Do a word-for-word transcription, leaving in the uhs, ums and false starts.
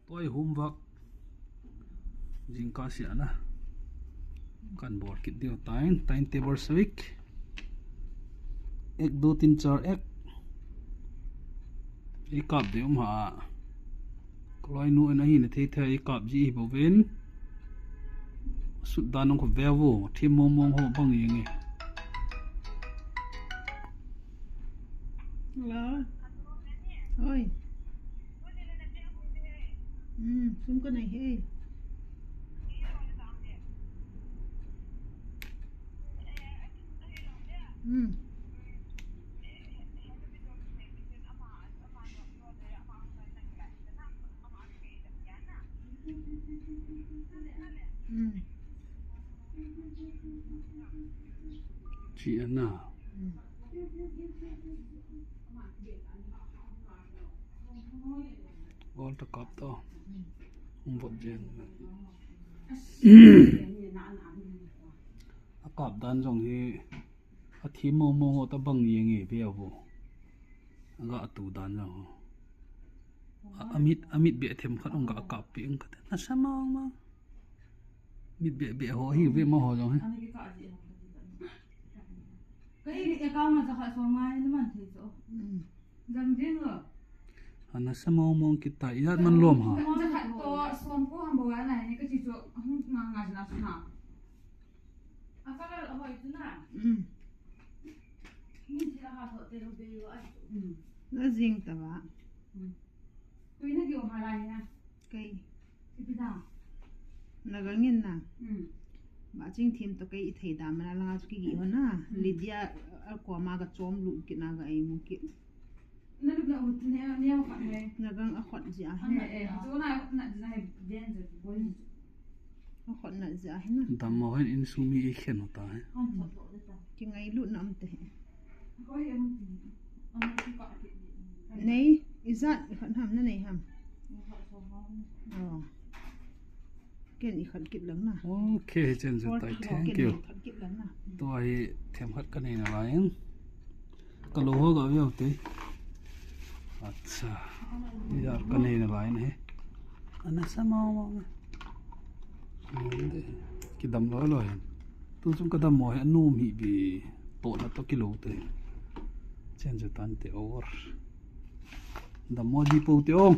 Toi homework. Jingkah sia na. Kan bol kit diu tain, timetable sa week. Ek, do, tin, char, ek. Ei kap diu ma. Kaloi nu en ahi na thei thei ei kap ji hi bouvin. Sut dan nong ko ve vo, thim mong mong ho bang yeng e. Hello. Oi. Hmm, sum ka nei he. Hmm. Hmm. Chi ana. Hmm. Gol ta kap to. Hung vot jen. A kap dan jong hi a thi mong mong ho ta bang yeng e ve vo. A ga tu dan jong ho. A, a mit, a mit be them khat ong ga kap pi ong khat. Na sa mong mong. Mit be be ho hi ve mo ho jong hi. Ka hi ka ka ma za kha so ngai na man thei so. Hmm. Jam din lo. Ana sa mong mong kita, ijat man lom ha. Za kha to som ko ham bo ana ni ka chi chu hung nga nga na suna. A ka la hoi tu na. Hmm. Min chi la ha to te lo be yo ai. Hmm. Na jing ta ba. Hmm. Koi na ki o ha lai na. Kei. Ipi da. Na ga ngin na. Hmm. Ba ching thim to kei i thei da mana langa chu ki gi ho na. Hmm. Lydia a ko ma ga chom lu ki na ga ei mu ki. Na lup na ut ne, ne ho khat ne. Na gang a khot ji a. Ane, eh, chu na, na, na, den je, boi. A khot na ji a hi na. Dammo hin insung mi i khen u ta hi. An thot lo de ta. Ki ngailut na um te. Hoi, em ti. An ti ka ti. Nei, ijat, i khat ham, na nei ham. Ni khat so ham. Oh. Ken i khat kit lang na. Okay, chen chu tai, thank you. Tua hi themkhat ka nei na lai in. Ka lo ho ga veu te. Acha. Ijat ka nei na lai in he. Ana sa mong mong. Ki dam loi loi. Tu chung ka dammo hi anom hi bi. To na to kilo te. Chen chu tan te over. Dammo di po te ong.